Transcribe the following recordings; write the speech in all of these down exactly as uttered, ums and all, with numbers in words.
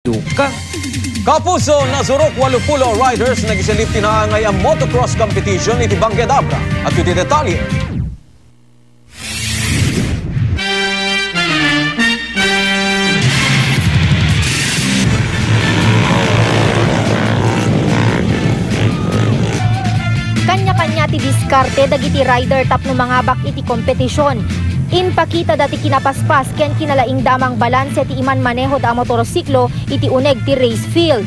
Duka. Kapuso, nasurok walupulo a riders nagisilip ti naangay a motocross competition iti Bangged Abra. Adtoy ti detalye. Kanya-kanya ti diskarte dagiti rider tapno mangabak iti kompetisyon. Impakitada ti kinapaspas ken kinalaingda a mangbalanse ti imanmanehod a motorsiklo iti uneg ti race field.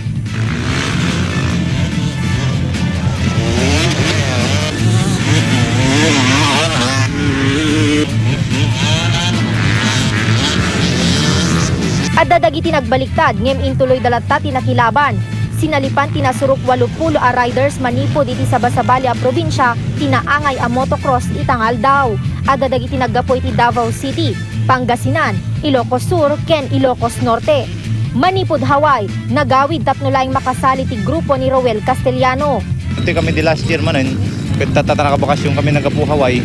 Adda dagiti nagbaliktad ngem intuloyda latta ti nakilaban. Sinalipan ti nasurok walupulo a riders manipud iti sabasabali a probinsia ti naangay a motocross ita nga aldaw. Adda dagiti naggapu iti Davao City, Pangasinan, Ilocos Sur, ken Ilocos Norte. Manipud Hawaii, nagawid tapno laeng makasali ti grupo ni Roel Castellano. Iti kami di last year manen, ket tatta nakabakasyon kami naggapu Hawaii.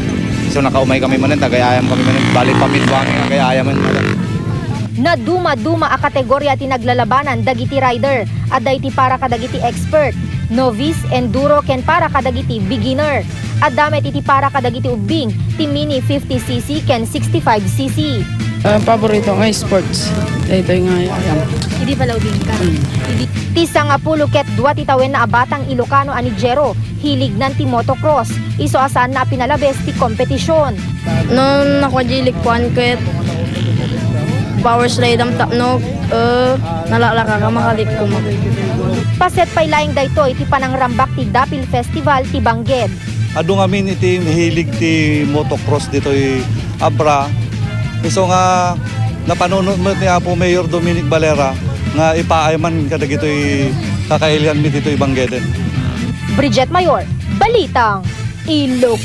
So nakaumay kami manen, tagayayam kami manen, bali pamidwa kami, tagayayaman manen. Naduma-duma a kategoria ti naglalabanan dagiti rider. Adda iti para kadagiti expert, novice, enduro, ken para kadagiti beginner. Adda met iti para kadagiti ubbing ti mini fifty C C ken sixty-five C C. Ah, paborito nga sports. Daytoy nga ayam. Idi pala ubbing ka. Mm. Idi Ti sangapulo ket dua ti tawenna a batang Ilocano a ni Jero, hilignan ti motocross. Isu a saanna a pinalabes ti kompetisyon. No nakua diay likkuan ket power slide am tapno, eh, nalaklaka ka makalikkum. Paset pay laeng daytoy ti panangrambak ti Dapil Festival ti Bangged. Adu ngamin iti hilig ti motocross ditoy Abra. Isu nga napanunot met ni Apo Mayor Dominic Valera nga ipaay man kadagitoy kakailianmi ditoy Banggeden. Bridget Mayor, Balitang Ilocano.